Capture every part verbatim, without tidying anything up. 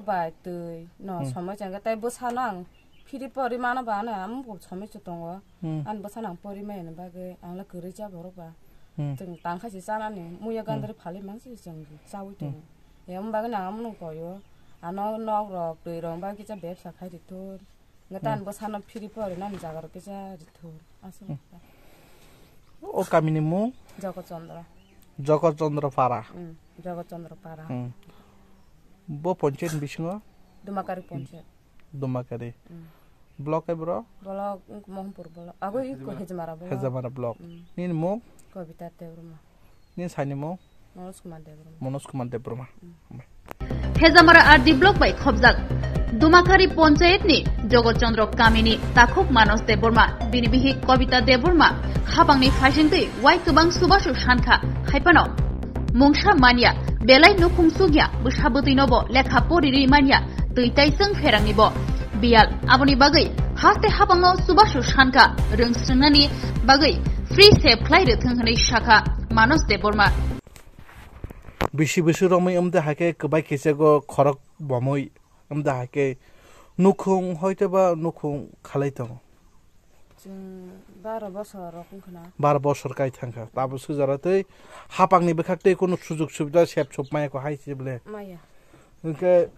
Bai twi no Hmm. Somoi changkha tei bwsano ang phiri pori mano ba ano amo bo somoi se tongo. Hmm. Ani bwsano ang pori maya ni bagwi ang le kwrwi cha borok ba. Hmm. Chwng tangkha se chanani muya Hmm. gandari phali mang se chwng chawi Hmm. tongo. Ya mo bagwi ang amo nung koyo. Ano nok rok twi rok bagwi cha bebsa khai ri thun. Nga Hmm. tan bwsano phiri pori nani jaga rok kisa ri thun. Aswk. Hmm. O kamini mung? Jogot Chandra. Jogot Chandra Para. Hmm. Jogot Chandra Para. Hmm. Bo ponchayat ni bisingo? Dumakari ponchayat. Dumakari. Hmm. Block hai bro? Block wngkha Mohanpur block. Abo i ko Hejamara block. Hejamara block. Hmm. Nini mung? Kobita Debbarma. Nini saini mung? Manoj Kumar Debbarma. Manoj Kumar Debbarma. Hmm. Hejamara R D block bai khobjak Dumakari ponchayat ni Jogot Chandra kamini takhuk Manoj Debbarma, bini bihik Kobita Debbarma, habangni phaisingtwi wai kwbang chubachu sankha, haiphano mungsa manya, belai nukhung chukya, bwsa bwtwinobo lekha pori ri manya, twi tai chwng pherangnibo biyal. Aboni bagwi haste habangno chubachu sankha, rwng swrwngnani bagwi free sep khlai rwthwng hwnwi sakha Manoj Debbarma. Bisi bisi romwi wngde haikhe kwbai kisa go khorok bomwi wngde haikhe nukhung hoite ba nukhung khalai tongo. Chwng baro bosor rok wngkha na. Baro bosor kai thangkha. Tabuk sujara tei hapangni bwkhak tei kunu sujuk subida sep sop maya ko hai se bole. Maya. Hwnkhe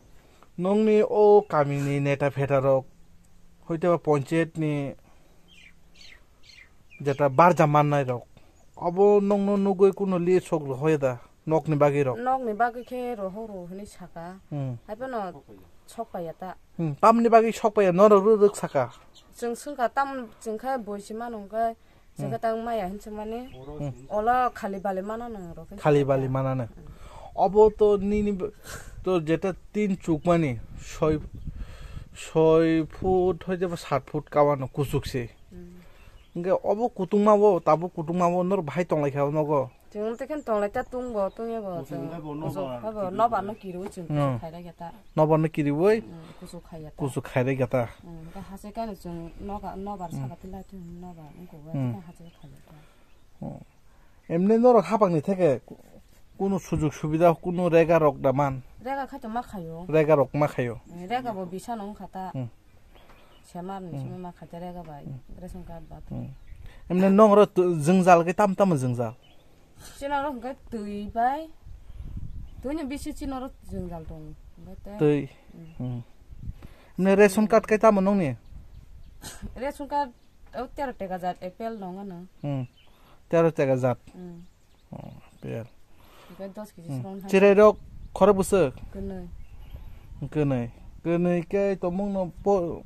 nongni o kamini neta pheta rok hoite ba ponchayat ni jeta barja mannai rok obo nongno nugui kunu li sok rohoya da nokni bagwi rok? Nokni bagwi khe rohoro hinwi saka. Hmm. Haiphano sok paiya ta. Hmm, tamni bagwi sok paiya norok rw rwk saka? Chwng swngkha tam chwng khe boi se mano hwnkhe chwng khe Hmm. tang maya hinwi swngmani Hmm. olo khali bali mano nang rok hinwi Khali saka. Bali manano. Hmm. Obo to nini b-, to jeta tin chukmani soi, soi foot hoite ba sat foot kawano kuchuk se. Hmm. Hwnkhe obo kutungma bo, tabuk kutungma bo norok bahai tonglaikha o nogo. Chwng tei khe tonglai ta tungbo, tungya bo Kuchuk chwng. Wngkha bo Kuchuk nobar habo kiriwi nobar no bo. Kiriwi chwng Hmm. kuchuk khairok ya ta. Nobar no kiriwi Hmm, kuchuk khaiya ta. Kuchuk khairok ya ta. Hmm, ta hase kano chwng noga-, nobar Hmm. saka tila chwng nobar wngkha bo Hmm. ta hase khairok ya ta. Hmm. Emni norok hapangni theke kunu sujuk subida kunu rega rok da man? Rega khaito ma khayo. Rega rok ma khayo. Hmm, rega bo bisa no wngkha ta. Hmm. Semar ni Hmm. simi ma khaite rega bai, Hmm. ration card ba. Hmm. Emne nong ro tu-, jwngjal khe tam tamo jwngjal? Chino ro hwnkhe twi bai, twi ni bisi chino ro jwngjal tongo. Hwnkhe te Twi. Hmm. Hmm. Emne ration card khe tamo nongni? Ration card o tero teka jat apple nongo no. Hmm. Tero teka jat. Hmm. Oh, apple. Hwnkhe dos kg Hmm. srong hai. Cherai rok khorok bwswk? Kwnwi. Kwnwi. Kwnwi khe tongmung no po-,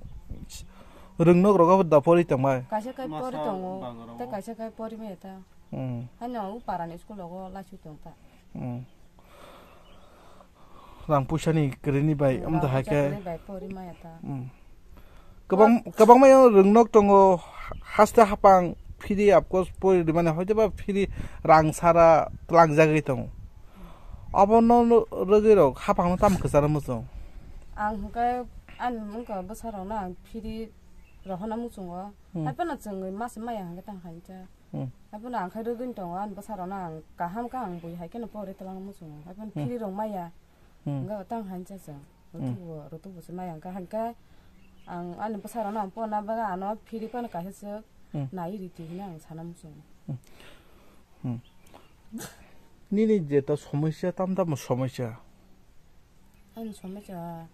rwngnok rogo da pori tongmai. Kaisa kai pori Masa tongo, bang rogo. Tei kaisa kai pori maya ta. Hmm. Haino o para ni school rogo laisu tong ta. Hmm. Rang puisa ni kwrwi ni bai, Hmm, amda rang hai puisa khe. Kwrwi bai pori maya ta. Hmm. Kwbang-, kwbangma yang rwngnok tongo, haste hapang phiri apkos pori rimani hoite ba phiri rang sara tlangjagwi tongo. Abono rwgwi rok hapangno tamo kwcharo muchung? Ang hwnkhe ani wngkha bwsarokno ang phiri rohorna muchungo. Hmm. Haiphano chwngwi mase maya hwnkhe tang khainsa. Hmm. Haiphano ang khai rwgwini tongo ani bwsarokno ang kaham khe ang bui hai kheno pori twlangna muchungo. Haiphano Hmm. phiri rok maya. Hmm. Hwnkhe tang hainsa chwng. Hmm. Rutubo, rutubo se maya hwnkhe, hwnkhe ang ani bwsarokno ang porna bagwi ano phiri phano kaisa swk Hmm. nai riti hinwi ang sana muchungo. Hmm. Hmm. Nini jeta somosya, tam tamo somosya? Ani somosya,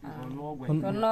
ah, Hwn- kono